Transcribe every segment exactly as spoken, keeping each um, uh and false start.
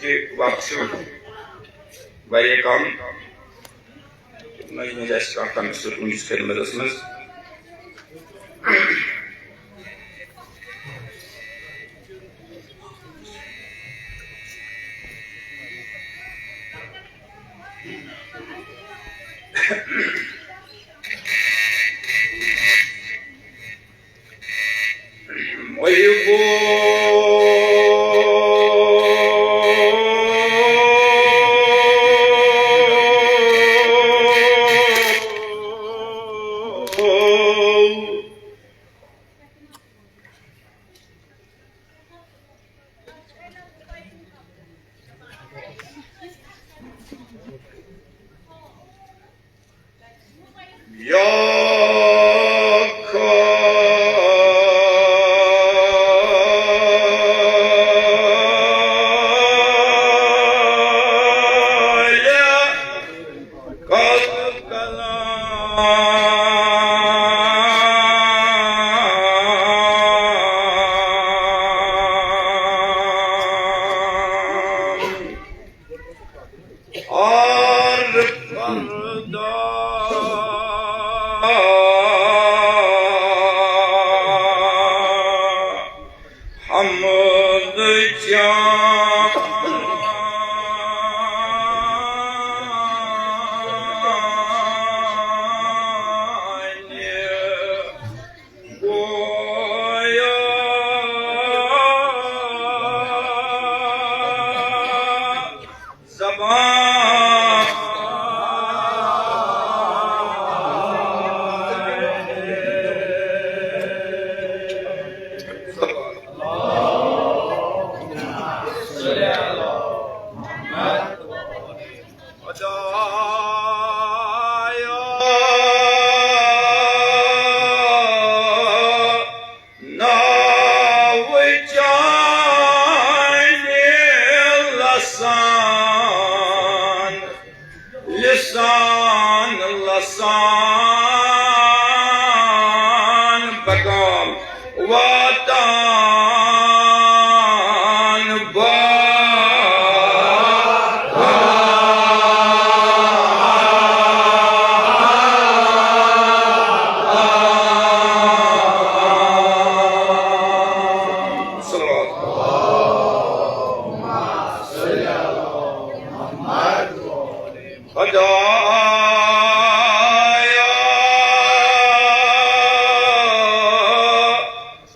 کہِ وقت چھُ واریاہ کم۔ مٔنٛزۍ مٔنٛزۍ آسہِ کانٛہہ تٔمِس سۭتۍ کُنہِ خدمتس منٛز۔ حمد چان گویا زبان۔ خدایا، ناوٕ چانہِ لسان، لسان، لسان پکان واتان با۔ صلوات۔ خدایا،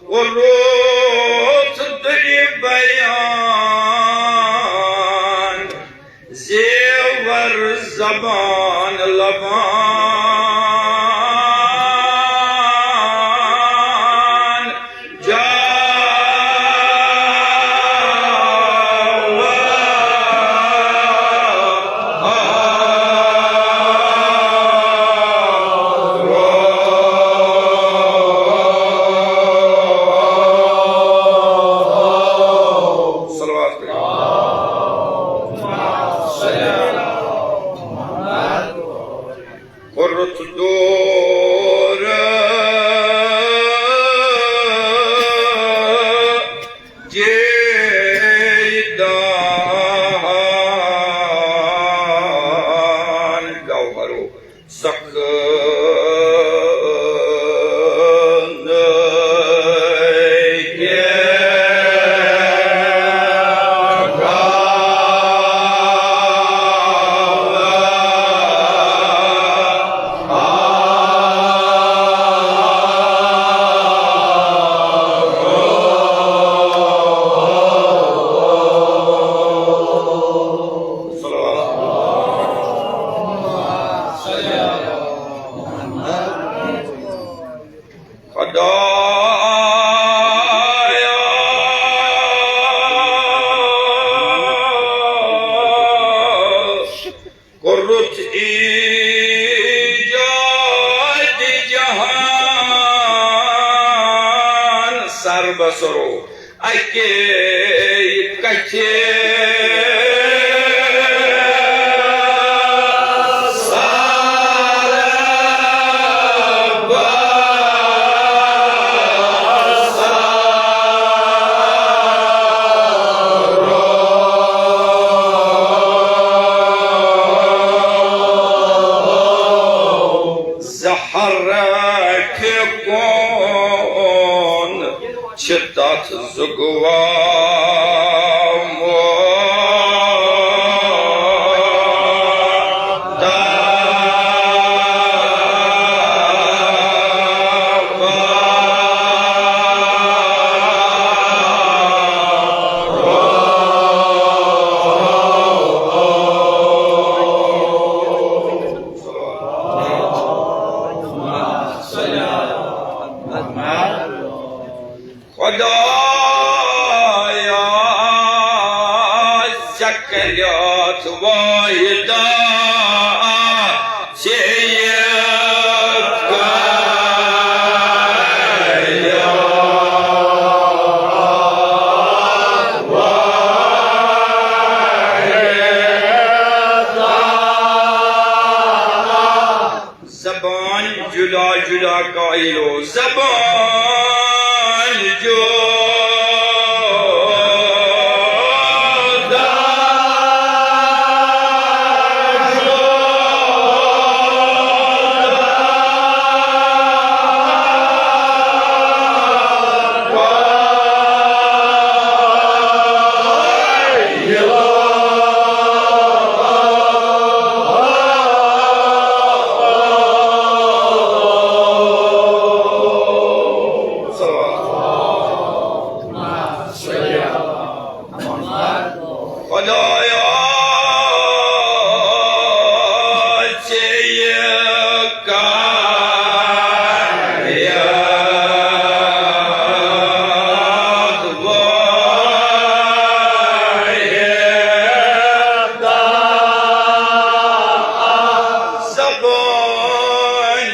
کوٚرُتھ دُرِ بیان، زیور زبان لبان۔ جاوید۔ صلوات پٔرِو۔ کوٚرُتھ دوٗر جے دان گوہرو سخن۔ خدایا، کوٚرُتھ ایجاد جہان سر بسرو اکے کتھِ۔ پھِکُن چھِ تَتھ زُگوامُت۔ خدایا، ژےٚ کٔرِتھ وٲیِدہ، ژےٚ یہِ کٔرِتھ۔ زبان جدا جدا قائلو، زبان جدا۔ خدایا، ژےٚ یہِ کٔرِتھ وٲیِدہ۔ زبان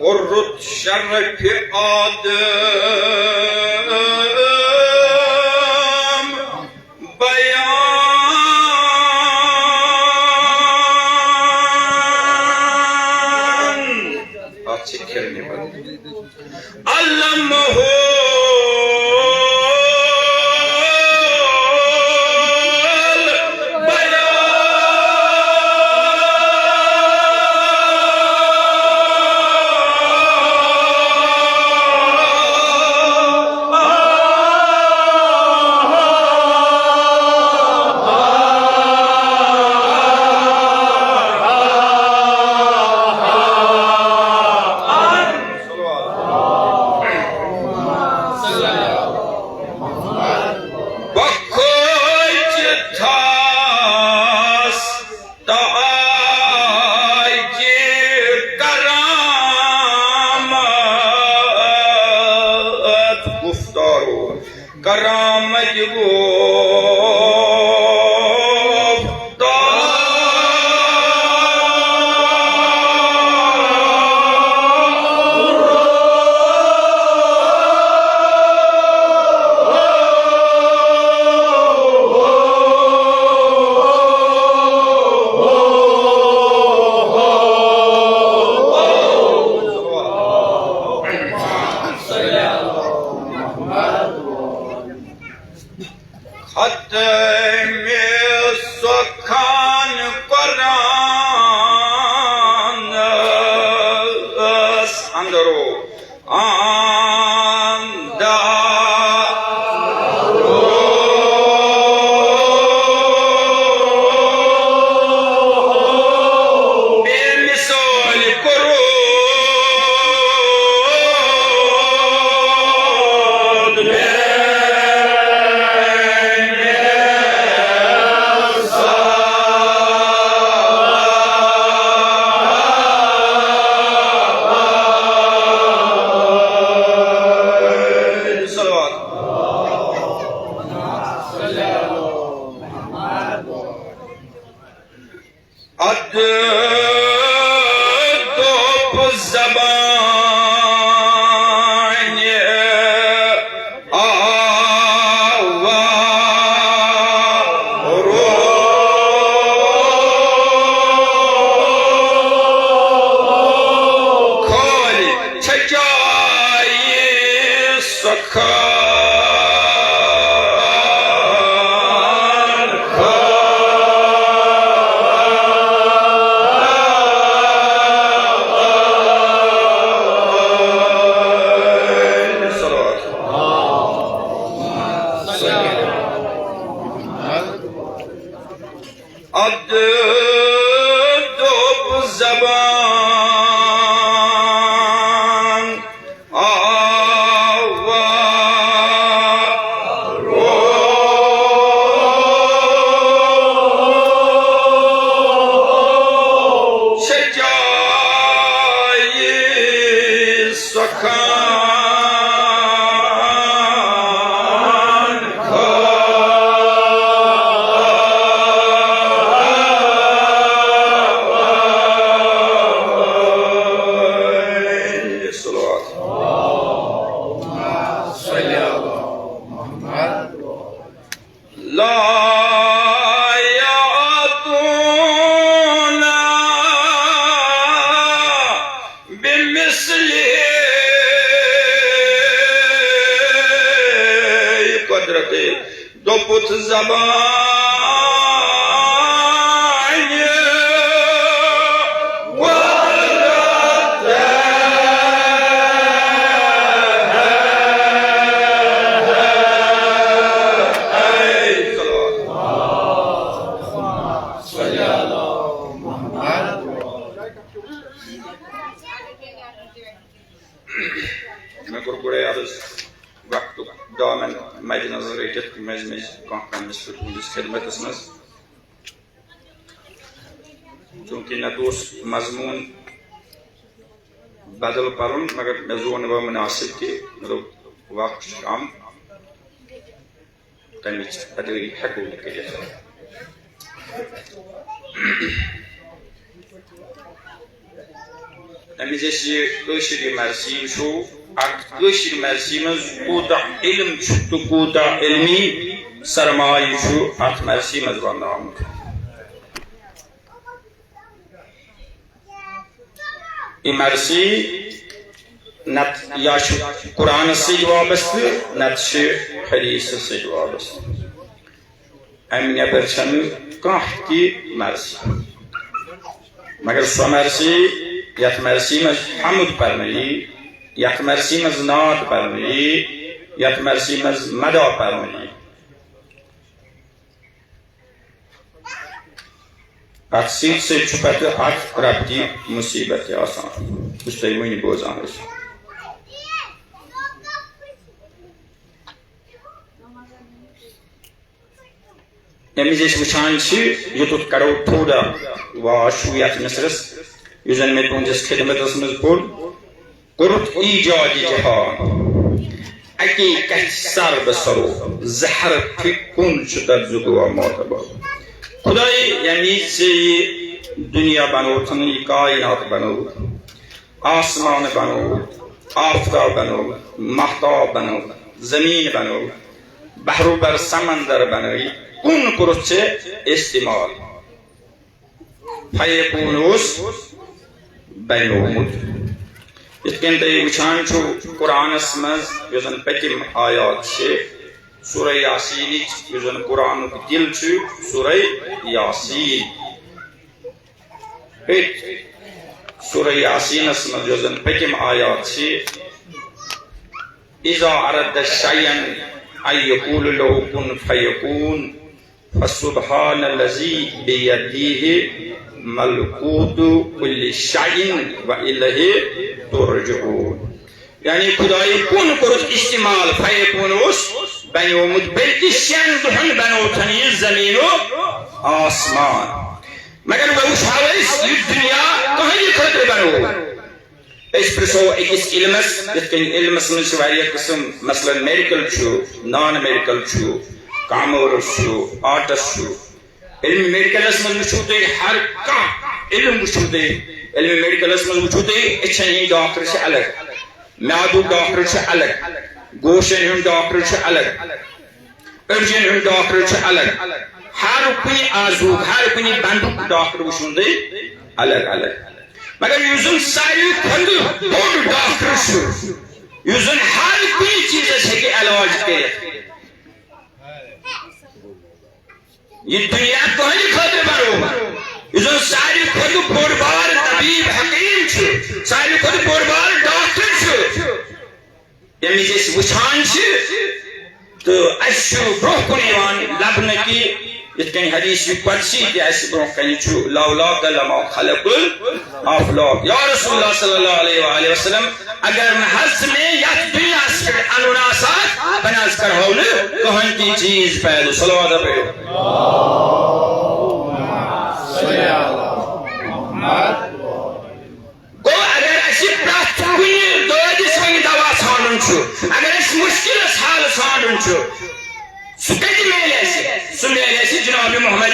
اور رُت شرفِ آدم بیان۔ اَتھ چھِ کھِرنہِ بدل۔ علمہ البیان۔ ادٕ دوٚپ زبانہِ آوارو، خٲلی چھچایہِ سۄ خان خان۔ ادٕ دوٚپ زبان آوارو، چھچایہِ سۄ خان خان۔ لا يأتون بمثله۔ قدرت دوٚپُتھ زبانہِ قدرت۔ مےٚ کوٚر گۄڈَے عرض، وقتُک دامن مدِ نظر رٔٹِتھ، مٔنٛزۍ مٔنٛزۍ کانٛہہ پننِس تہٕ تُہنٛدِس خدمتس منٛز۔ چونکہ نتہٕ اوس مضموٗن بدل پرُن، مگر مےٚ زون نہٕ وۄنۍ مناسب کہِ مےٚ دوٚپ وقت چھُ کم، تمِچ ادٲیگی ہٮ۪کو نہٕ کٔرِتھ۔ اَمہِ وِزِ اَسہِ یہِ کٲشِر یہِ مرثی وٕچھو، اَتھ کٲشِر مرثی منٛز کوٗتاہ علم چھُ تہٕ کوٗتاہ علمی سرمایہِ چھُ اَتھ مرثی منٛز وننہٕ آمُت۔ یہِ مرثی نتہٕ یا چھُ قرآنس سۭتۍ وابستہٕ، نتہٕ چھِ حدیثس سۭتۍ وابستہٕ۔ امہِ نیبر چھنہٕ کانٛہہ تہِ مرثی۔ مگر سۄ مرثی یتھ مرثی منٛز حمد پرنہٕ یی، یتھ مرثی منٛز نعت پرنہٕ یی، یتھ مرثی منٛز مدح پرنہٕ یی۔ اتھ سۭتۍ سۭتۍ چھُ پتہٕ اتھ ربطی مصیبت تہِ آسان، یُس تُہۍ وُنہِ بوزان ٲسِو۔ ییٚمہِ وِزِ أسۍ وٕچھان چھِ، یوٚتَتھ کرو تھوڑا واش ہیوٗ یَتھ مصرس، یُس زَن مےٚ تُہٕنٛدِس خدمتَس منٛز پوٚر، کوٚرُتھ ایجاد جہان، اَکی کَتھِ سر بہٕ سرو، زٕ حرفہِ کُن چھُ تَتھ زٕ گوٚوا معتبر۔ خدایہِ، ییٚمہِ وِزِ ژےٚ یہِ دُنیا بنووُتھ، یہِ کائنات بنووُتھ، آسمان بنوو، آفتاب بنوو، مہتاب بنوو، زمین بنوو، بحر و بر سمندر بنٲوِتھ، کُن کوٚرُتھ ژےٚ استعمال؟ فیکون اوس بنیومُت۔ یِتھ کٔنۍ تُہۍ وٕچھان چھِو قرآنس منٛز، یۄس زن پٔتِم آیات چھِ، سورہ یاسینٕچ، یُس زن قرآنُک دِل چھُ، سورہ یاسین۔ أتھۍ سورہ یاسینس منٛز یۄس زن پٔتِم آیات چھِ، "اذا اراد شیئا ان یقول له کن فیکون، فسبحان الذی بیدہ ملکوت کل شیء و الیہ ترجعون"۔ یعنی خدایہِ کُن کوٚرُتھ استعمال، فیکون اوس بنیومُت، بلکہ شٮ۪ن دۄہن بنووتھن یہِ زمین و آسمان۔ مگر وۄنۍ وٕچھو أسۍ، یہِ دُنیا کٕہٕنٛدِ خٲطرٕ بنوو؟ أسۍ پرٛژھو أکِس علمس، یِتھ کٔنۍ علمس منٛز چھِ واریاہ قٕسم، مثلاً میڈیکل چھُ، نان میڈیکل چھُ، کامٲرٕس چھُ، آرٹس چھُ۔ علم میڈیکلس منٛز وٕچھِو تُہۍ، ہر کانٛہہ علم وٕچھِو تُہۍ، علم میڈیکلس منٛز وٕچھِو تُہۍ، أچھن ہٕنٛدۍ ڈاکٹر چھِ الگ، میادُک ڈاکٹر چھُ الگ، گوشن ہُنٛد ڈاکٹر چھُ الگ، أڈجن ہُنٛد ڈاکٹر چھُ الگ، ہر کُنہِ عضوُک، ہر کُنہِ بندُک ڈاکٹر وٕچھُن تُہۍ الگ الگ۔ مگر یُس زن ساروی کھۄتہٕ بوٚڑ ڈاکٹر چھُ، یُس زن ہر کُنہِ چیٖزس ہیٚکہِ علاج کٔرِتھ، یہِ دُنیا تُہنٛدِ خٲطرٕ بنوو، یُس زن ساروی کھۄتہٕ بوٚڑ بار طبیب حکیم چھُ، ساروی کھۄتہٕ بوٚڑ بار ڈاکٹر چھُ، ییٚمِس أسۍ وٕچھان چھِ تہٕ اَسہِ چھُ برٛونٛہہ کُن یِوان لبنہٕ کہِ یِتھ کٔنۍ حدیث قدسی تہِ اَسہِ برٛونٛہہ کنہِ چھُ، "لولاک لما خلق الافلاک"۔ یا رسول اللہ صلی اللہ علیہ وآلہ وسلم، اگر نہٕ حظ ژٕ مےٚ یتھ دُنیاہس پٮ۪ٹھ انُن آسہٕ ہاکھ، بہٕ نہٕ حظ کرہو نہٕ کٕہٕنۍ تہِ چیٖز پٲدٕ۔ صلوات پٔرِو۔ گوٚو، اگر اَسہِ پرٛٮ۪تھ کُنہِ دٲدِس وۄنۍ دوا ژھانٛڈُن چھُ، اگر اَسہِ مُشکِلس حل ژھانٛڈُن چھُ، سُہ کَتہِ میلہِ اَسہِ؟ سُہ میلہِ اَسہِ جناب محمد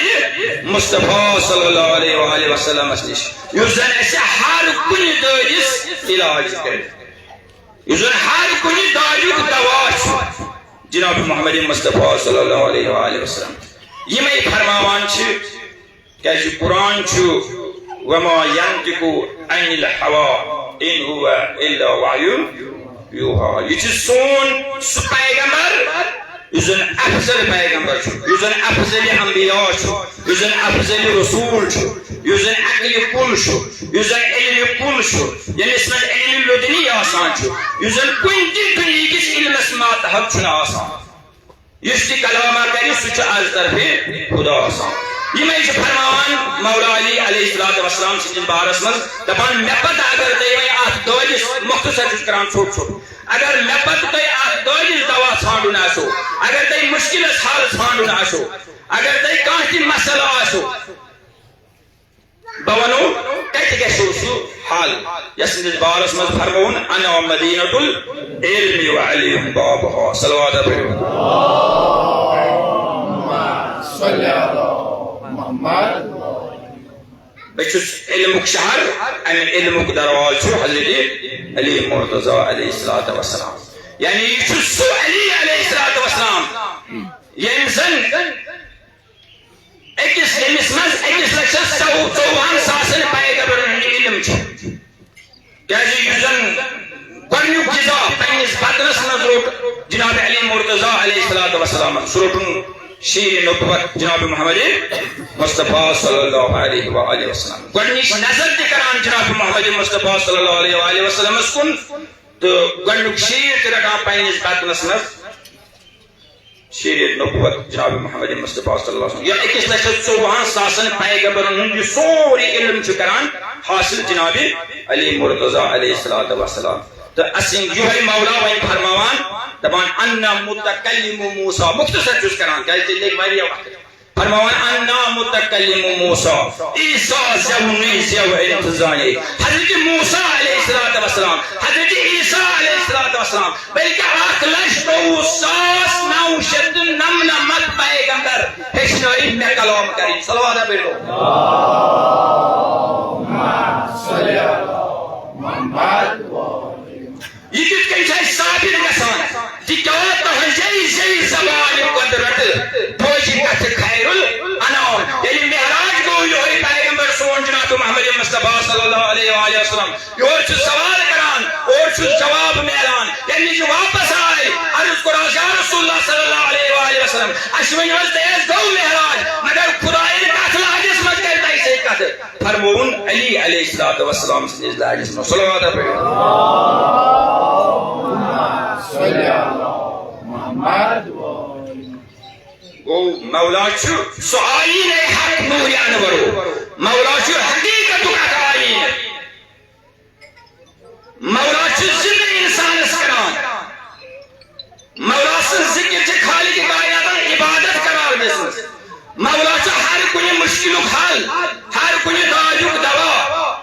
مصطفیٰ صلی اللہ علیہ وآلہ وسلمس نِش، یُس زن اَسہِ ہر کُنہِ دٲدِس علاج کرِ، یُس زن ہر کُنہِ دادیُک دوا چھُ، جناب محمد مصطفیٰ صلی اللہ علیہ وآلہ وسلم۔ یِمے فرماوان چھِ، کیازِ قرآن چھُ، "وما ينطق عن الهوى ان هو الا وحي يوحى"۔ یہِ چھُ سون سُہ پیغمبر، یُس زن افضل پیغمبر چھُ، یُس زن افضل انبیاء چھُ، یُس زن افضل رسول چھُ، یُس زن عقلِ کُل چھُ، یُس زن علمِ کُل چھُ، ییٚمِس منٛز علمِ لدنی آسان چھُ، یُس زن کُنہِ تہِ دُنیہکِس علمس ماتحت چھُنہٕ آسان۔ یُس تہِ کلامہ کرِ، سُہ چھُ از طرفِ خدا آسان۔ یِمے چھِ فرماوان مولا علی علیہ الصلوۃ والسلام سٕنٛدِس بارس منٛز، دپان، مےٚ پتہٕ اگر تُہۍ وۄنۍ اتھ دٲدِس، مختصر چھُس کران ژھوٚٹ ژھوٚٹ، اگر مےٚ پتہٕ تُہۍ اتھ دٲدِس دوا ژھانٛڈُن آسیو، اگر تۄہہِ مُشکلس حل ژھانٛڈُن آسیو، اگر تۄہہِ کانٛہہ تہِ مسلہٕ آسیو، بہٕ ونو، کتہِ گژھِ سُہ حل؟ یس سٕنٛدِس بارس منٛز فرمووُن، "انا مدینۃ العلم وعلی بابها"۔ صلوات پٔرِو۔ بہٕ چھُس علمُک شہر، امہِ علمُک دروازٕ چھُ حضرت علی مرتضیٰ علیہ الصلوۃ والسلام۔ یعنی یہِ چھُ سُہ علی علیہ الصلوۃ والسلام، ییٚمۍ زن أکِس، ییٚمِس منٛز أکِس لَچھَس ژۄ-، ژۄوُہَن ساسَن پیغمبرن ہُنٛد علم چھُ۔ کیازِ یُس زَن گۄڈٕنیُک غذا پنٛنِس بدنَس منٛز روٚٹ جناب علی مرتضیٰ علیہ الصلوۃ والسلامَن، سُہ روٚٹُن شیرِ نبوت جناب محمد مصطفیٰ صلی اللہ علیہ وآلہ وسلم۔ گۄڈٕنِچ نظر تہِ کران جناب محمد مصطفیٰ صلی اللہ علیہ وآلہ وسلمَس کُن تہٕ گۄڈٕنیُک شیر تہِ رٹان پنٛنِس بدنَس منٛز۔ شیرِ نبوت جناب محمد مصطفیٰ صلی اللہ علیہ وسلم، یا أکِس لَچھَس ژۄوُہَن ساسَن پیغمبرن ہُنٛد یہِ سورُے علم چھُ کران حاصل جناب علی مرتضیٰ علیہ الصلوۃ والسلام۔ تہٕ اَسہِ یِہوٚے مولا وۄنۍ فرماوان، دَپان، "انا متکلم موسیٰ"، مختصر چھُس کران، کیازِ تیٚلہِ لگہِ واریاہ وقت۔ فرماوان، "انا متکلم موسیٰ"، عیسیٰ زٮ۪ونُے زٮ۪و انتظانے۔ حضرت موسیٰ علیہ الصلوۃ والسلام، حضرت عیسیٰ علیہ الصلوۃ والسلام، بلکہ اکھ لچھ نَو ساس نَو شیٚتھ تہٕ نَمنَمَتھ پیغمبر ہیٚچھنٲوِتھ مےٚ کلام کرٕنۍ۔ صلوات پٔرِو۔ یہِ کِتھ کٔنۍ چھُ اَسہِ ثابت گژھان؟ تِکیٛازِ تُہنٛزے زیٚوِ زبانہِ قۄدرت بوزِ کتھِ خیر الانام۔ ییٚلہِ معراج گوٚو، یِہوٚے پیغمبر سون جناب محمد مصطفیٰ صلی اللہ علیہ وآلہ وسلم یورٕ چھُ سوال کران، اورٕ چھُس جواب میلان۔ ییٚلہِ یہِ واپس آے، عرض کوٚر، "یا رسول اللہ صلی اللہ علیہ وآلہ وسلم، اَسہِ ؤنِو حظ، تۄہہِ حظ گوٚو معراج، مگر خدایَن کتھ لہجس منٛز کرِ تۄہہِ سۭتۍ کتھٕ؟" فرمووُن، علی علیہ الصلوۃ والسلام سٕنٛدِس لہجس منٛز۔ صلوات پٔرِو۔ گوٚو، مولا چھُ سُہ آیٖن حق نوٗرِ انورو۔ مولا چھُ حقیقتُک اکھ آیٖن۔ مولا چھُ زِندٕ اِنسانَس کران۔ مولا سٕنٛز ذِکِر چھِ خالقِ کائناتَن عبادت قرار دِژمٕژ۔ مولا چھُ ہر کُنہِ مُشکِلُک حل، ہر کُنہِ دادیُک دوا۔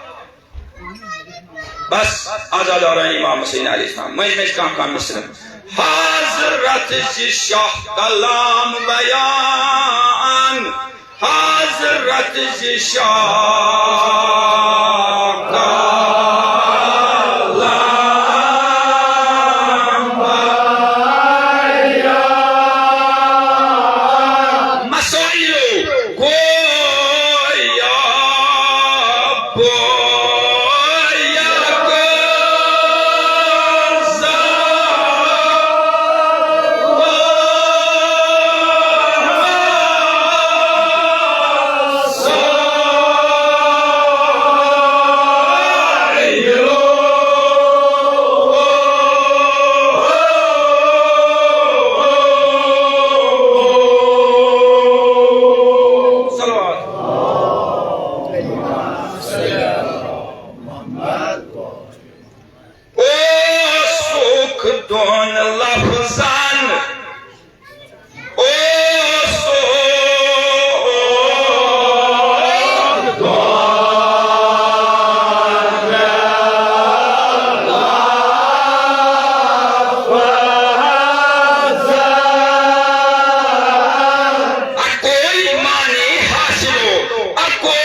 بس، آزاد آران امام حسین علیہ السلام، مٔنٛزۍ مٔنٛزۍ کانٛہہ کانٛہہ مِصرٕ۔ حضرت چھِ شاہ کلام بیان، حضرت زی شاہ مسائل گویا اوسُکھ دۄن لفظن، اوسُکھ دۄن لفظن۔ اکوئی معنی حاصل ہو، اکوئی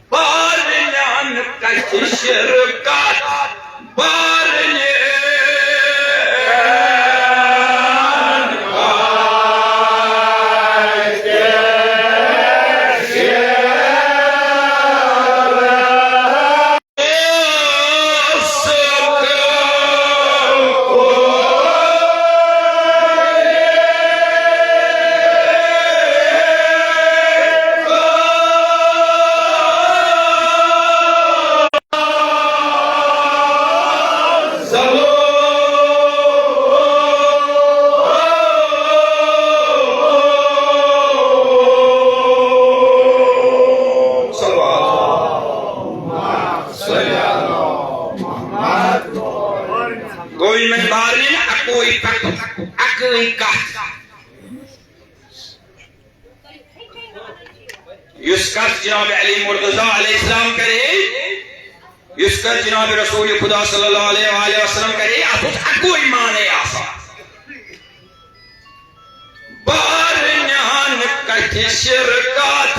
بارنیان کتھ شرکت، بارنیان کتھ شرکت۔ گوٚو یِمَن بارنٮ۪ن اَکُے کَتھ، اَکٕے کَتھ۔ یُس کَتھ جناب علی مرتضیٰ علیہ السلام کرے، یُس کَتھ جناب رسول خدا صلی اللہ علیہ وآلہ وسلم کرے، اَتھ اوس اَکُے معنی آسان۔ بارنیان کتھ شرکت،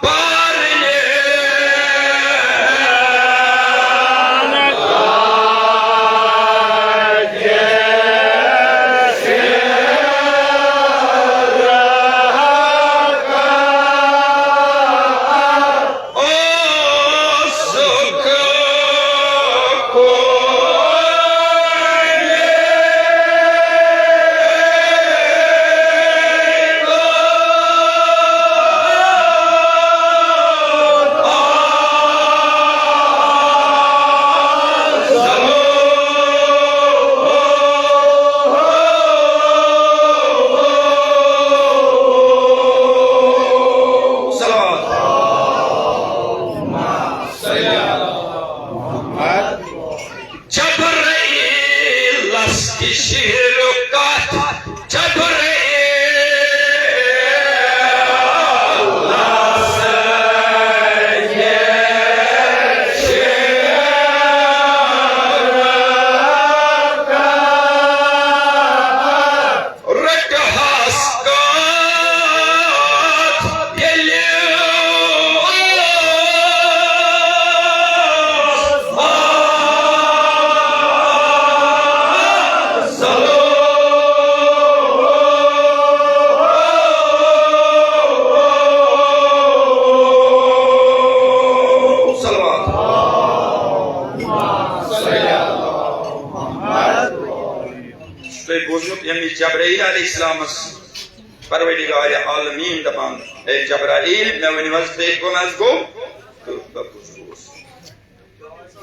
بارنیان جبرائیلس تہِ شیٖرو کتھ، جبرائیلس تہِ شیٖرو کتھ۔ رٹہس کتھ ییٚلہِ صلوات۔ تۄہہِ بوٗزمُت ییٚمہِ جبرائیل علیہ السلامس پروردگار عالمین دپان، "اے جبرائیل، مےٚ ؤنِو حظ، تُہۍ کٔمۍ حظ گوٚو؟" تہٕ بہٕ کُس گوٚوُس؟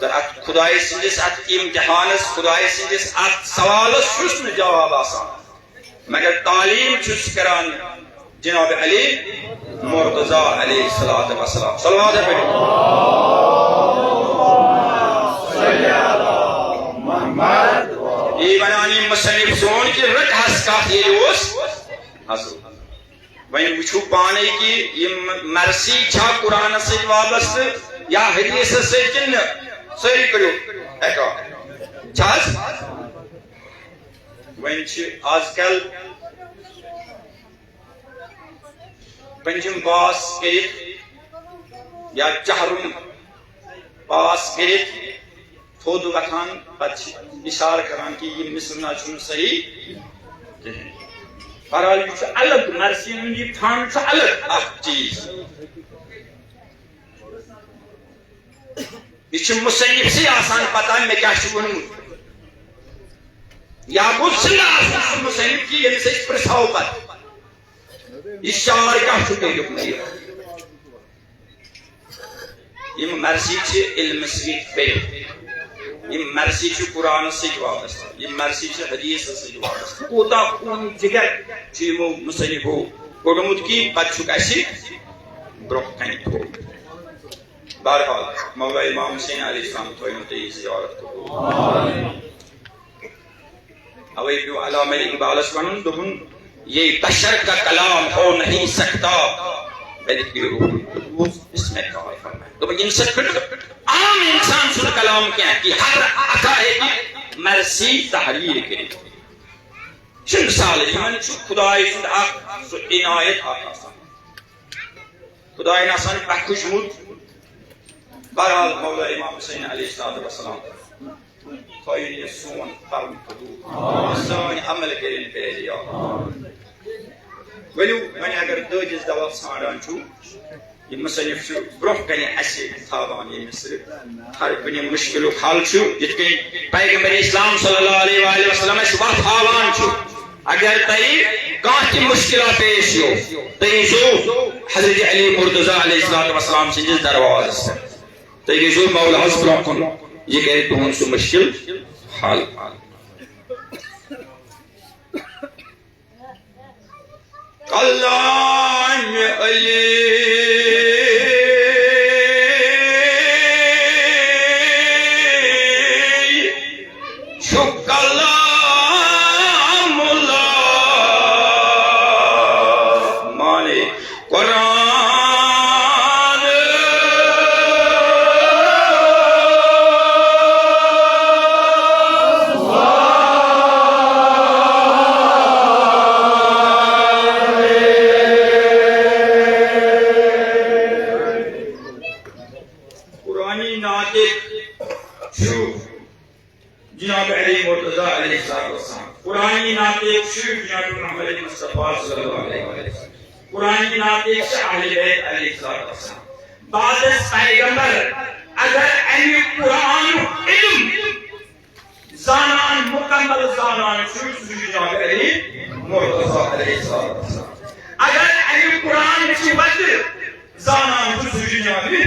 تہٕ اتھ خدایہِ سٕنٛدِس اتھ امتحانس، خدایہِ سٕنٛدِس اتھ سوالس چھُس نہٕ جواب آسان۔ مگر تعلیم چھُس کران جناب علی مرتضی علیہ الصلوۃ والسلام۔ صلوات پٔرِو۔ یی ونان یہِ مصنف سون کہِ رٕت ہس کتھ ییٚلہِ اوس اصل۔ وۄنۍ وٕچھِو پانے کہِ یِم مرثی چھا قرآنس سۭتۍ وابستہٕ یا حدیثس سۭتۍ کِنہٕ نہٕ؟ سٲری کٔرِو ایکا۔ چھا حظ؟ وۄنۍ چھِ آز کل پنجم پاس کٔرِتھ یا چہرم پاس کٔرِتھ تھوٚد وۄتھان، پتہٕ چھِ اشارٕ کران کہِ یہِ مصر نہ چھُنہٕ صحیح کِہیٖنۍ۔ بہرحال، یہِ چھُ الگ، مرثی ہُنٛد یہِ فن چھُ الگ اکھ چیٖز۔ یہِ چھُ مصنفسٕے آسان پتہ مےٚ کیٛاہ چھُ ووٚنمُت۔ یا گوٚژھ زِندٕ آسُن سُہ مصنف کہِ ییٚمِس أسۍ پرٛژھو پتہٕ، یہِ شعر کیٛاہ چھُ تۄہہِ لیوٚکھمُت؟ یِم مرثی چھِ علمہٕ سۭتۍ پٔرِتھ، یِم مرثی چھِ قرآنس سۭتۍ وابستہٕ، یِم مرثی چھِ حدیثس سۭتۍ وابستہٕ۔ کوٗتاہ خوٗن جگر چھُ یِمو مصنفو کوٚڑمُت کہِ پتہٕ چھُکھ اَسہِ برٛونٛہہ کنہِ تھوٚومُت۔ بہرحال، مولا امام حسین علیہ السلام تھٲیِن تُہۍ یہِ زیارت قبول۔ اوے پیوٚو علامہ اقبالس ونُن، دوٚپُن، "یہ بشر کا کلام ہو نہیں سکتا، بلکہ روح القدس اس میں کار فرمائے۔" دوٚپُن، ییٚمہِ سۭتۍ چھُنہٕ عام انسان سُنٛد کلام کینٛہہ، کہِ ہر اکھا ہیٚکہِ مرثی تحریر کٔرِتھ۔ چھِ مثال، یِمن چھُ خداے سُنٛد اکھ سُہ عنایت اکھ آسان۔ خداین آسان پٮ۪ٹھ کھوٗجمُت۔ بہرحال، مولا امام حسین علیہ الصلوۃ والسلام تھٲیِن یہِ سون کرم قبول، سٲنۍ عمل کٔرِن پٲدٕ۔ ؤلِو، وۄنۍ اگر دٲدِس دوا ژھانڈان چھُو، یہِ مصنف چھُ برٛونٛہہ کنہِ اَسہِ تھاوان ییٚمہِ سۭتۍ ہر کُنہِ مُشکِلُک حل چھُ، یِتھ کٔنۍ پیغمبر اسلام صلی اللہ علیہ وآلہ وسلم اَسہِ وَتھ ہاوان چھُ۔ اگر تۄہہِ کانٛہہ تہِ مُشکِلات پیش یِیو، تُہۍ ییٖزیو حضرت علی مرتضی علیہ الصلوۃ والسلام سٕنٛدِس دروازس پٮ۪ٹھ۔ تُہۍ گٔژھِو مولاہَس برٛونٛہہ کُن، یہِ کَرِ تُہُنٛد سُہ مُشکِل حل۔ کلام علی چھُ کلام اللہ، معنی قرآن۔ قرآنی ناطق چھُ جناب علی مرتضی علیہ الصلوۃ والسلام۔ قرآنی ناطق چھُ جناب محمد مصطفیٰ صلی اللہ علیہ وسلم۔ قرآنی ناطق چھِ اہل بیت علیہ الصلوۃ والسلام۔ بعد از پیغمبر اگر اَمہِ قرآنُک علم زانان، مکمل زانان چھُ، سُہ چھُ جناب علی مرتضی علیہ الصلوۃ والسلام۔ اگر اَمہِ قرآن چہِ وتہِ زانان چھُ، سُہ چھُ جناب علی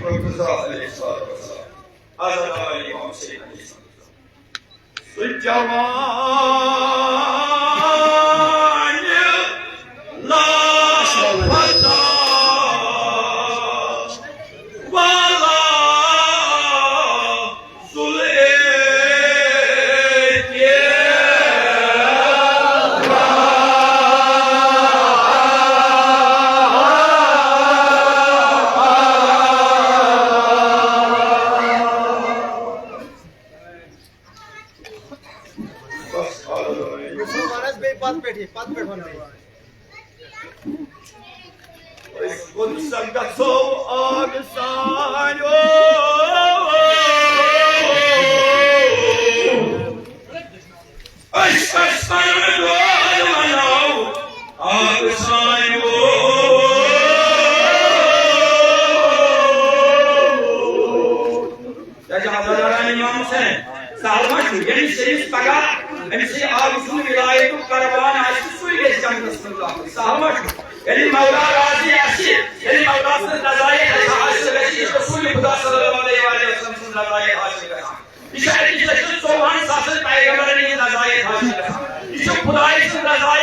مرتضی علیہ الصلوۃ والسلام۔ حضرت علی امام حسین علیہ السلام۔ سُہ جوان لاپتہ والا سُلے کے بس، آ، مہراج بیٚیہِ پتہٕ پٮ۪ٹھٕے، پتہٕ پٮ۪ٹھ وَنہٕ بہٕ۔ أسۍ کُن سا گژھو آبہٕ سایو۔ أسۍ کَس پَنُن دۄد وَنو آبہٕ سایو۔ کیٛازِ حضرت امام حسین سہل ما چھُ، ییٚمِس، ییٚمِس پگاہ أمۍ سٕے آبہٕ سُنٛد ولایتُک پروان آسہِ، سُے گژھِ جنتس منٛز دٲخل۔ سہل ما چھُ؟ ییٚلہِ مولا راضی آسہِ، ییٚلہِ مولا سٕنٛز رضایت اَسہِ حٲصِل گژھِ، یہِ چھُ رسول خدا صلی اللہ علیہ وآلہ وسلم سٕنٛز رضایت حٲصِل گژھان۔ یہِ چھُ أکِس لَچھَس ژوٚوُہَن ساسَن پیغمبرَن ہٕنٛز رضایت حٲصِل گژھان۔ یہِ چھُ خدایہِ سٕنٛز رضایت۔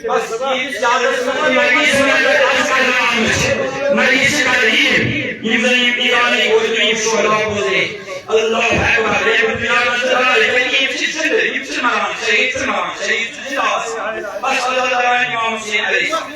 بس، یہِ یادس منٛز نبی سٕنٛدۍ آز کرنہٕ آمٕژ چھِ۔ نبی سٕنٛدۍ یِم، یِم زن یِم ایرانٕکۍ وٲتۍ، یِم شہدا بوزے۔ اللہ اکبر۔ یِم دُنیا منٛز درٛاے، یِم چھِ زِندٕ، یِم چھِ مران، شہیٖد چھِ مران، شہیٖد چھِ زِندٕ آسان۔ بس، اللہ تعالیٰ ہن اِمام حسین علیہ السلام۔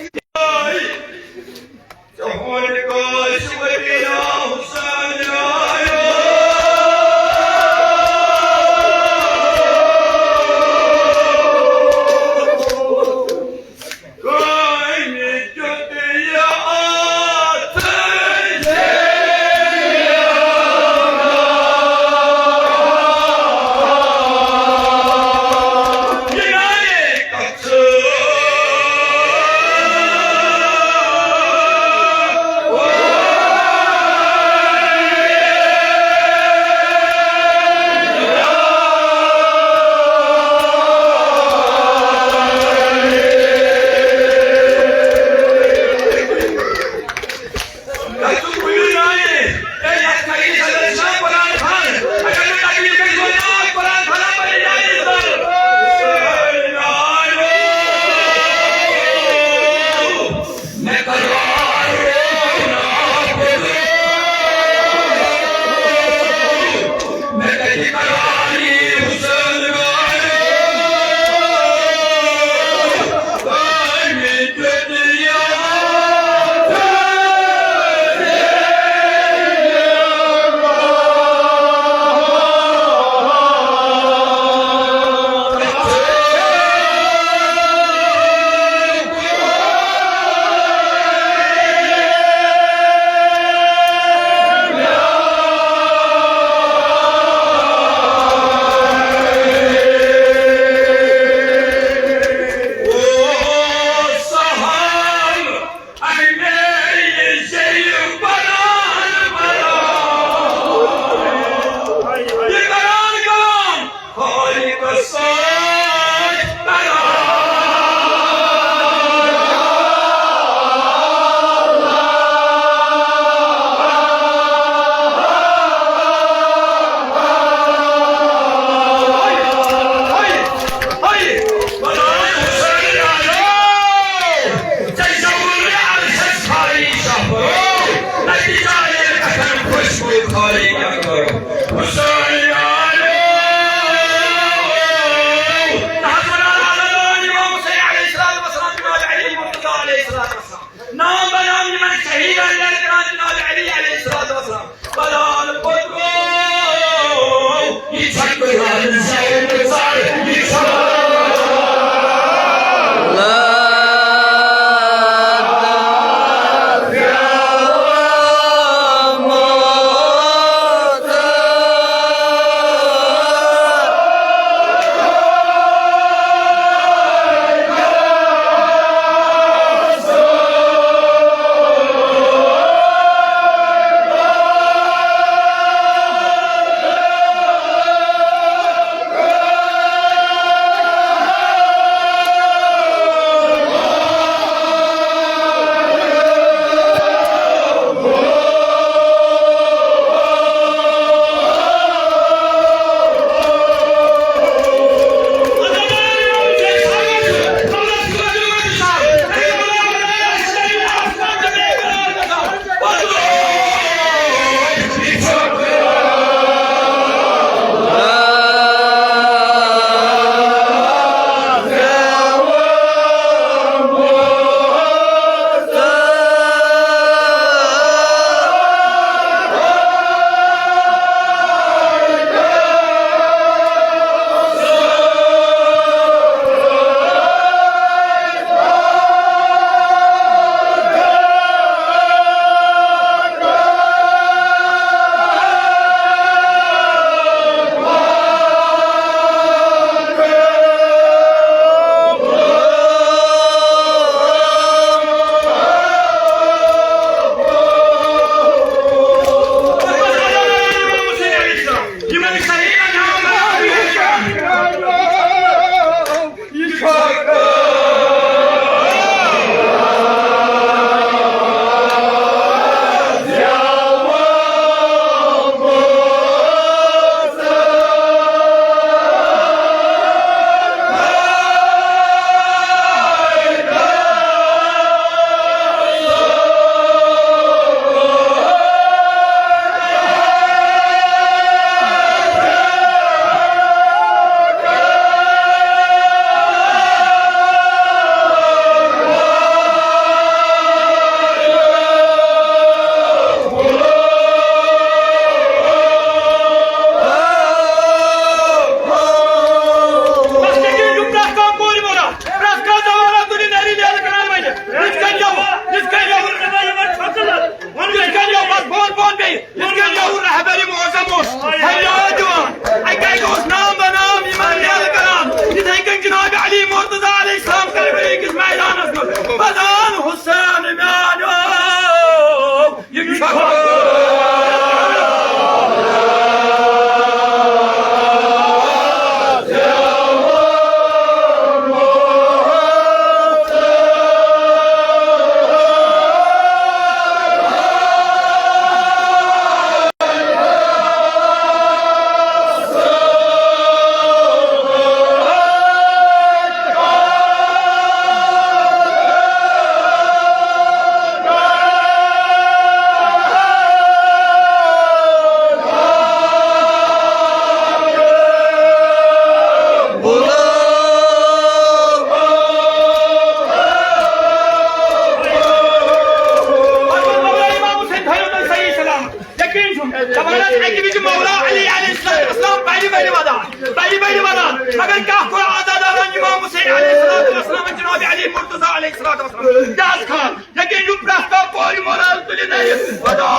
یاد خان، ییٚکیٛاہ یہِ پرٛٮ۪تھ کانٛہہ کورِ مۄرال تُلہِ نَیہِ۔ خۄدا،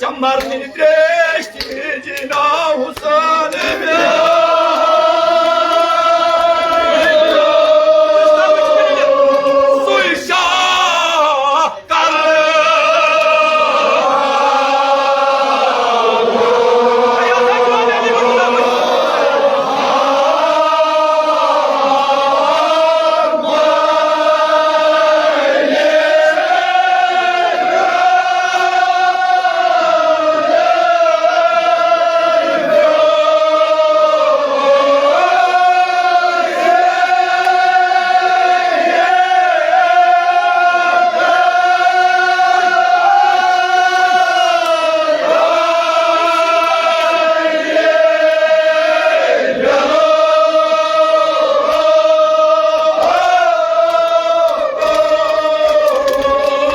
ژےٚ مرنٕے ترٛیش تہِ جِناح حُسین مےٚ۔ سُے شاہ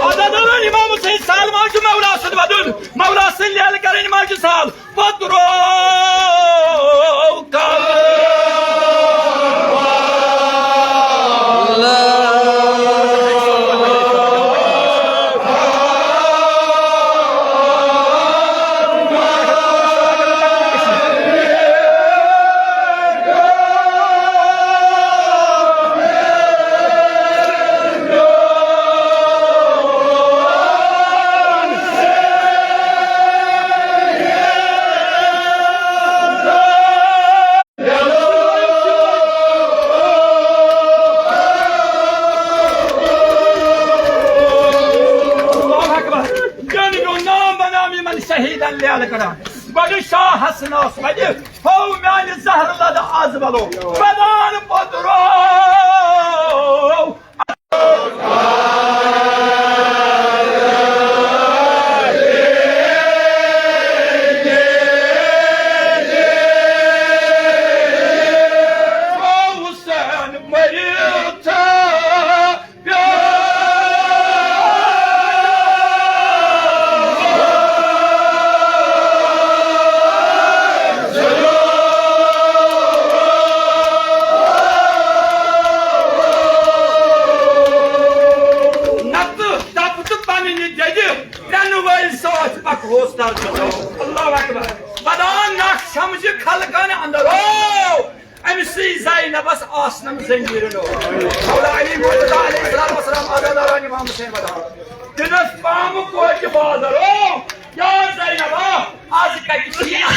عزت داران، امام حسین سال ما چھُ مولا سُنٛد ودُن، مولا سٕنٛز لیلہٕ کرٕنۍ ما چھِ سال۔ پتہٕ روو کال۔ اللہ اکبر۔ یعنی گوٚو نام بناو یِمن شہیدن لیلہٕ کران۔ گۄڈٕ شاہ حسنس وتہِ ہوو میانہِ زہرٕ لدٕ از ولو۔ بدان پوٚدرو۔ حسین مٔرِتھ نتہٕ دَپہٕ تہٕ پننہِ دٮ۪دِ ترٛٮ۪نہٕ وٲلۍ سۭتۍ پکہوس درجہٕ۔ اللہ اکبر۔ بدان نقش سمجھِ خلقن اندر او۔ أمۍ سٕے زینبس آسنم زنجیرن۔ مولا علی مرتضی علیہ الصلوۃ والسلام، عزت داران امام حسین ودان۔ دِنس پامہٕ کوچہِ بازر۔ او، یا زینبا، از کتہِ چھی؟ یا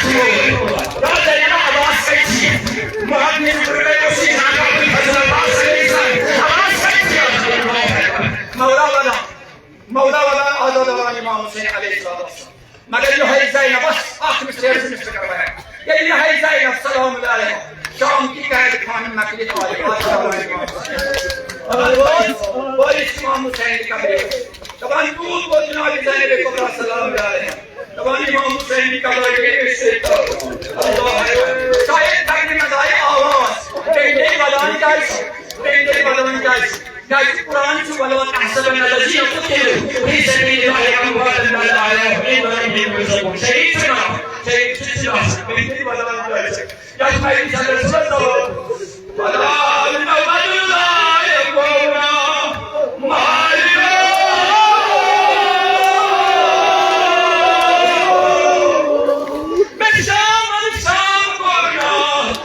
زینبا، از کتہِ چھی؟ محمد نے فرمایا، اسی زینب بن فضل عباس علیہ السلام، از کتہِ چھی؟ مولا ودان، مولا ودان، عزت داران امام حسین علیہ الصلوۃ والسلام۔ مگر یِہوٚے زینبس اکھ مِسٹر، زٕ مِسٹر کران۔ ییٚلہِ یِہوٚے زینب سلام اللہ علیہا شام کی قید خانہٕ نکلہِ آیہِ، پتہٕ سلام علیکم۔ دپان وٲرِث، وٲرِث امام حسین قبرِ۔ دپان دوٗر گوٚو جناب زینب کبریٰ سلام اللہ علیہا۔ دپان امام حسین قبرِ گٔے أسۍ سۭتۍ۔ اللہ اکبر۔ شاید تگہِ نہٕ مےٚ دایہِ آواز۔ ٹینڈے ودان کیٛازِ چھِ؟ ٹینڈے ودان کیٛازِ چھِ؟ کیٛازِ قرآن چھُ، "ولا تحسبن الذين قتلوا في سبيل الله أمواتا بل أحياء عند ربهم يرزقون۔" شہیٖد چھِ نہٕ، شہیٖد چھِ نہٕ۔ ولا تحسبن الذين قتلوا في سبيل الله أمواتا بل أحياء عند ربهم يرزقون۔ مےٚ چھِ شام، شام کوٚرمُت۔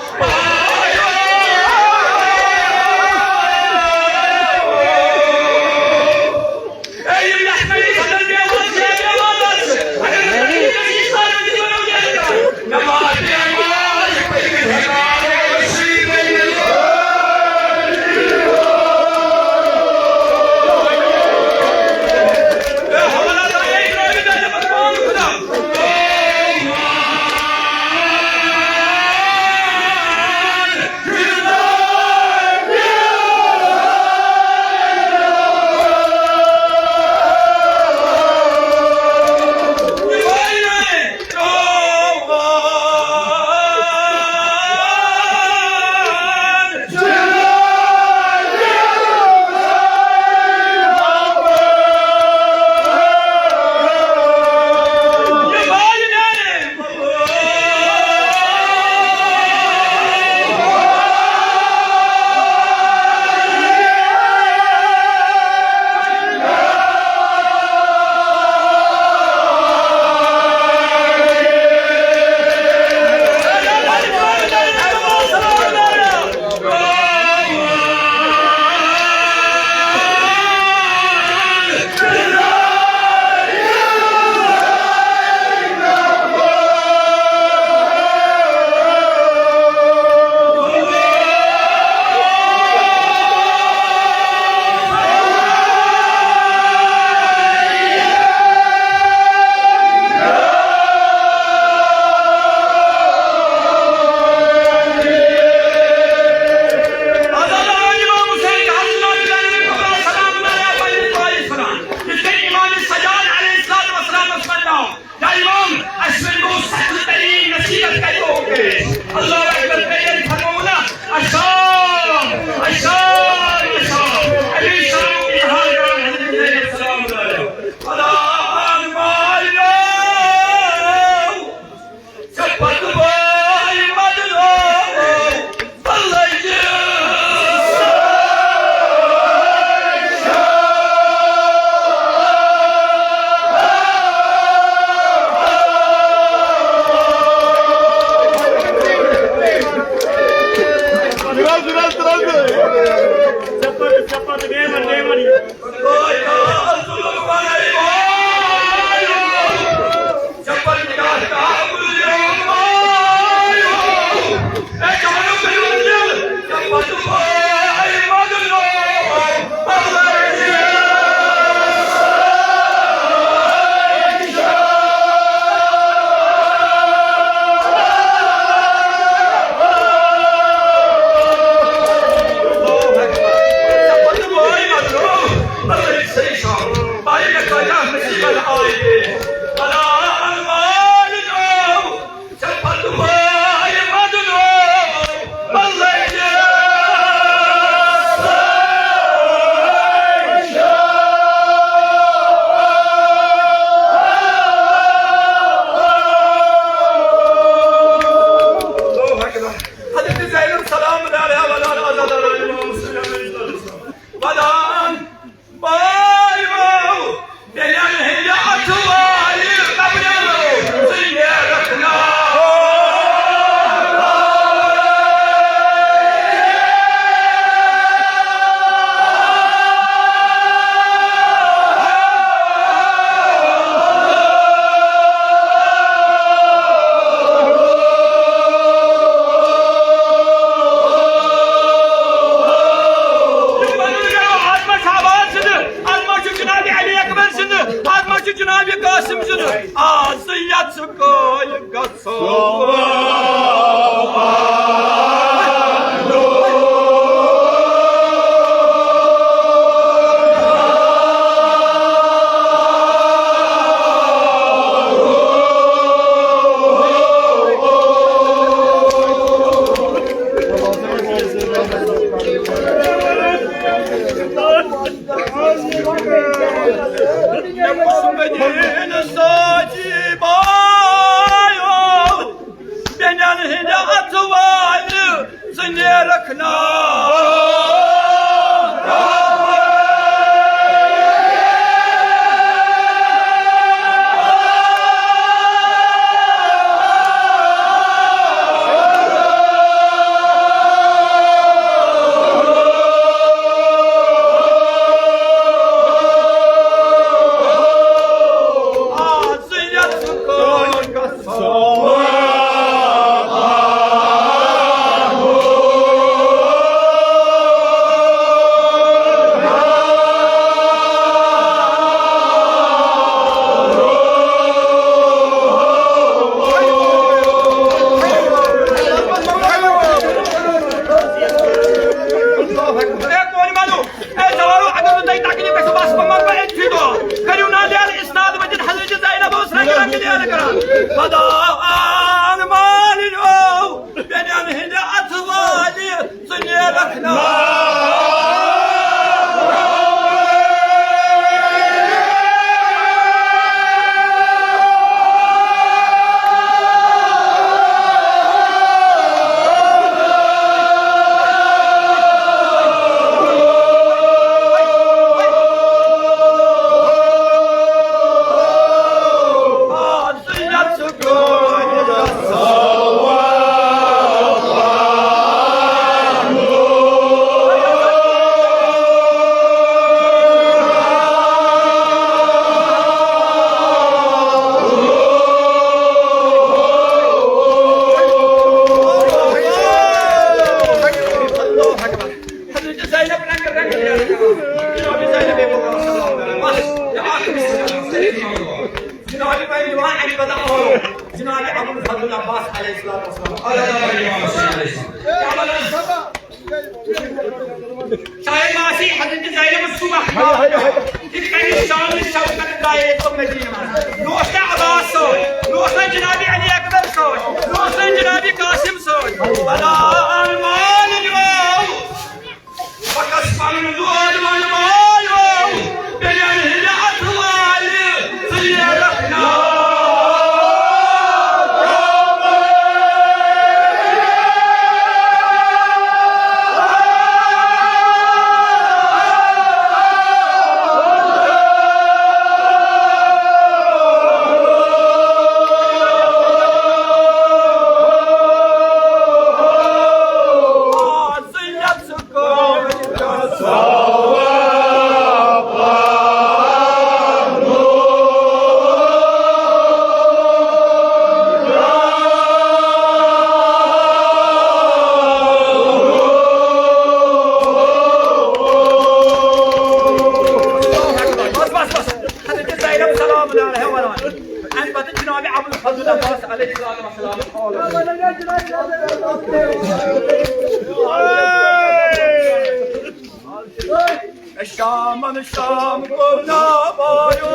زینب سلام علیہا ودان آزاد امام حسین علیہ السلام۔ ودان بایو، بیٚنٮ۪ن ہٕنٛدِ اَتھٕ والہِ قبرٮ۪ن ژٕ نیرَکھ نا۔ یہِ وَنُن گوٚو، اَتھ منٛز چھِ عباس سٕنٛدِ، اَتھ منٛز چھُ جناب علی اکبر سٕنٛدِ، اَتھ منٛز چھُ جناب قاسم سٕنٛدِ۔ آز یَتھ ژٕ کٲلۍ گژھو۔ بیٚنٮ۪ن ہٕنٛدِ اَتھٕ والہِ ژٕ نیرَکھ نا۔ اے کورِ والو، اے جوانو، اگر نہٕ تۄہہِ تکلیف گژھِ، بس بہٕ منٛگہٕ بہٕ أکۍسٕے دۄہ۔ کٔرِو نا دیر، اسناد مجید حضرت زینب اوس رنگہِ رنگہِ دیر کران۔ خدا آن مالِیو، بیٚنٮ۪ن ہٕنٛدِ اَتھٕ والہِ ژٕ نیرَکھ نا۔ حضرت زینب رنگ رنگ جناب زینب، بس، جناب پہلوان علی بدن ہو، جناب ابو الفضل عباس علیہ الصلوۃ والسلام۔ شاید ما آسہِ حضرت زینب سُہ وقت، یہِ کَمہِ شان شوکت درٛایے تِم مدیٖنہ منٛز۔ نہ اوس نہٕ عباس سۭتۍ، نہ اوس نہٕ جناب علی اکبر سۭتۍ، نہ اوس نہٕ جناب قاسم سۭتۍ۔ بلا ارمان جو، بس پنُن دود وَن مایو، بیٚنٮ۪ن ہٕنٛدِ اَتھٕ والہِ ژٕ ییرَکھ نا۔ بس، بس، بس۔ حضرت زینب سلام اللہ علیہا ونان۔ امہِ پتہٕ جناب ابو الفضل عباس علیہ السلام۔ شامن شام کو نابایو۔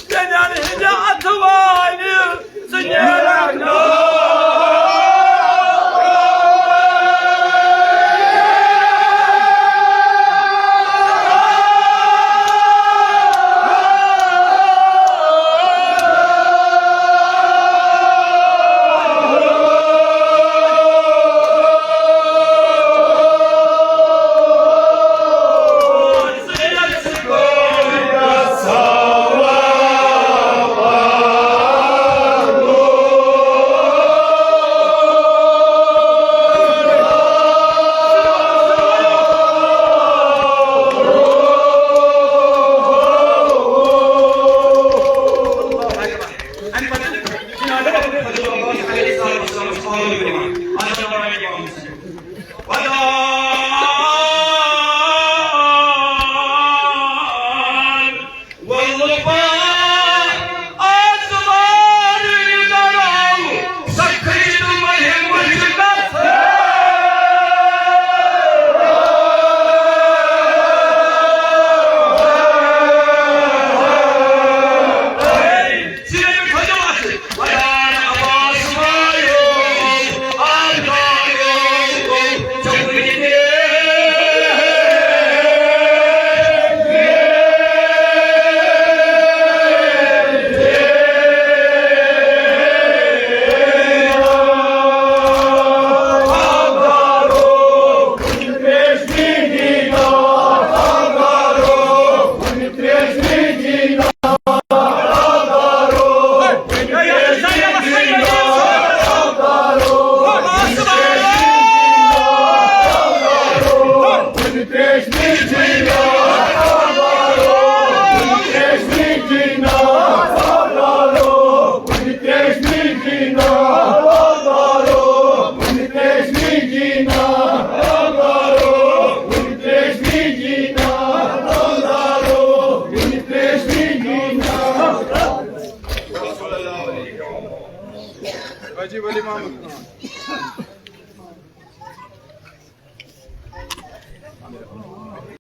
بیٚنٮ۪ن ہٕنٛدِ اَتھٕ والہِ ژٕ نیرَکھ نا۔ عجیب علی محمد۔